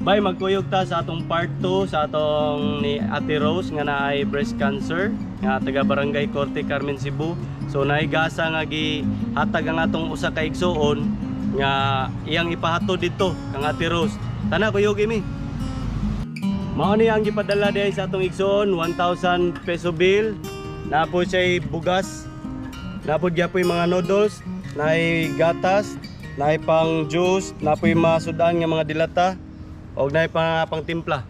Bay, magkuyog ta sa atong part 2 sa atong ni Ate Rose nga naay breast cancer nga taga Barangay Corte, Carmen, Cebu. So naay gasa nga gihatag ang atong usa ka igsuon nga iyang ipahatod didto kang Ate Rose. Tana, kuyog mi. Mao ni ang gipadala diay sa atong igsuon, 1,000 peso bill. Naa po siya'y bugas. Naa pod gyapoy mga noodles, naay gatas, naay pang juice, naa poy masudan nga mga dilata, og naay pang timpla.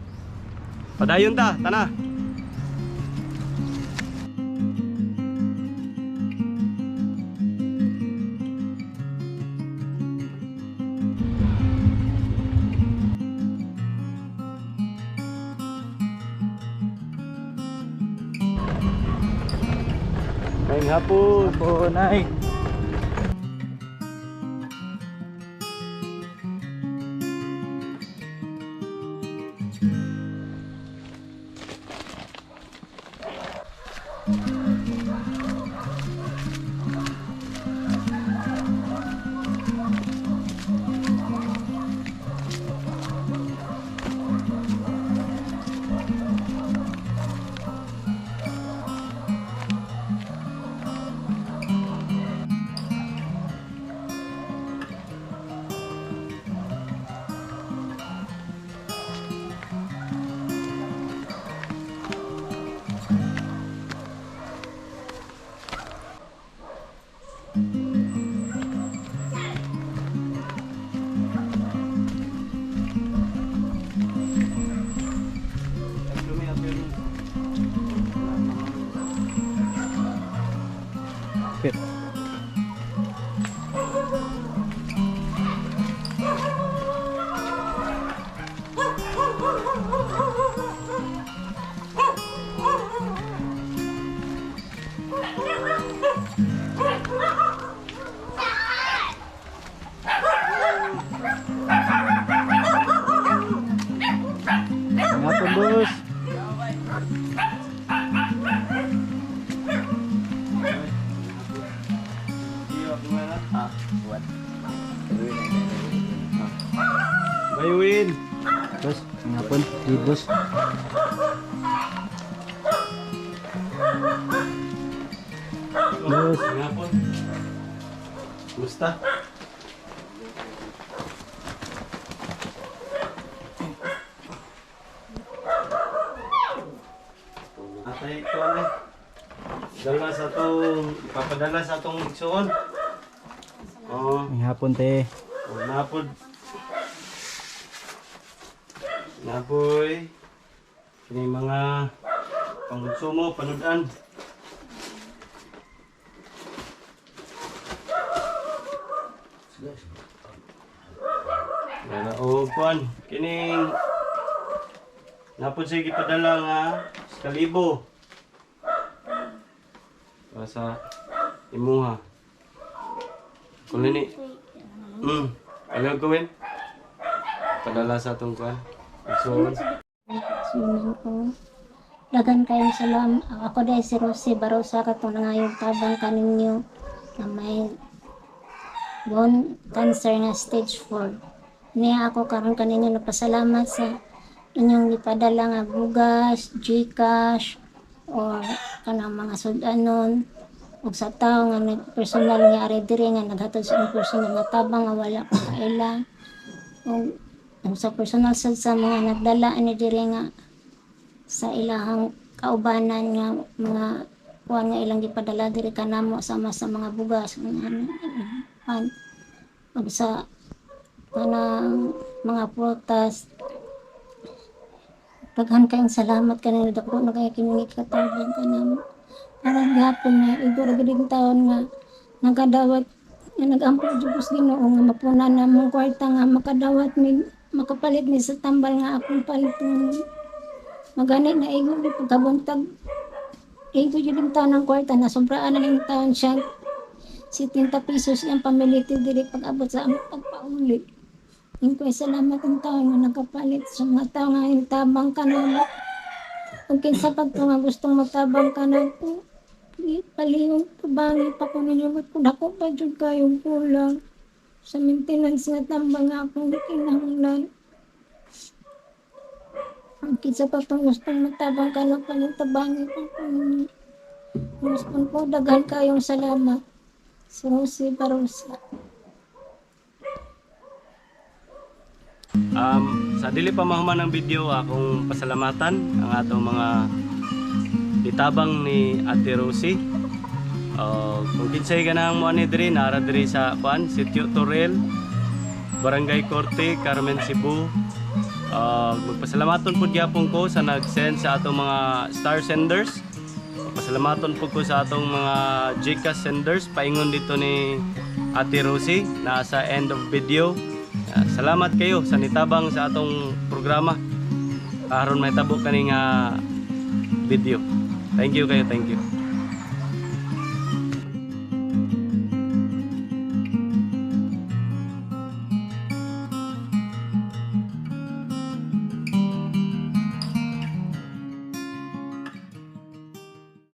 Padayon ta, tana. Maayong hapon. Po, nay. Fit. Hapon, boss. Baywin. Boss, hapon. Di, boss. Boss. Hapon. Kumusta? Atay ko ay. Dala sa atong ipapadala sa atong igsuon. Oh, May hapon, te. oh napod. Napoy. Kini mga pangkonsumo, panudan. Wala o kuan kining napod siya gipadala nga sa kalibo. Para sa imuha. Kung nini. Ano gawin? Padala sa atong kuan. So, Sunan ko. Dagan kayong salam. Ako dahil si Rosie Barosa katong nangayong tabang kaninyo na may bone cancer nga stage 4. Niya ako karon kaninyo napasalamat sa inyong gipadala nga bugas, GCash, or kanang mga sudanon ug sa tawo nga nag personal nga ari diri nga naghatod sa inyong personal nga tabang nga wala ko kaila ug ug sa personal sad sa mga nagdala ani diri nga sa ilahang kaubanan nga mga kuan nga ilang gipadala diri kanamo sama sa mga bugas nga kuan ug sa kanang mga prutas. Daghan kayong salamat kanino, dako na kay kiningi katabang kanamo para gihapon nga igo ra gid taon nga nagadawat nga nagampo jud ko sa Ginoo nga mapunan na mong kwarta nga makadawat mi, makapalit mi sa tambal nga akong paliton. Magani na igo di pagkabuntag, igo jud ang taon ng kwarta na sobraan na ning taon siya 70 pesos iyang pamiliti diri pag abot sa among pagpauli. Ingkoy salamat ang taon nga nakapalit sa mga tao nga tabang ka na. Kung kinsa pag to nga gustong magtabang ka na ko, palihog tubangi pa ko ninyo kung dako pa jud kayong kulang sa maintenance nga tambang nga akong gikinahanglan. Kinsa pa pong gustong magtabang kano pa yung tabangi po po ninyo. Gusto po, daghan kayong salamat. Si Rosie Barosa. Sa dili pa mahuman ang video, akong pasalamatan ang atong mga ditabang ni Ate Rosie. Kung kinsay ganang mo ani diri, nara diri sa kuan, Sitio Torel, Barangay Corte, Carmen, Cebu. Magpasalamaton pud gyapon ko sa nag-send sa atong mga star senders. Magpasalamaton pud ko sa atong mga GCash senders paingon dito ni Ate Rosie na sa end of video. Salamat kayo sa nitabang sa atong programa. Aron mahitabo kani nga video. Thank you kayo, thank you.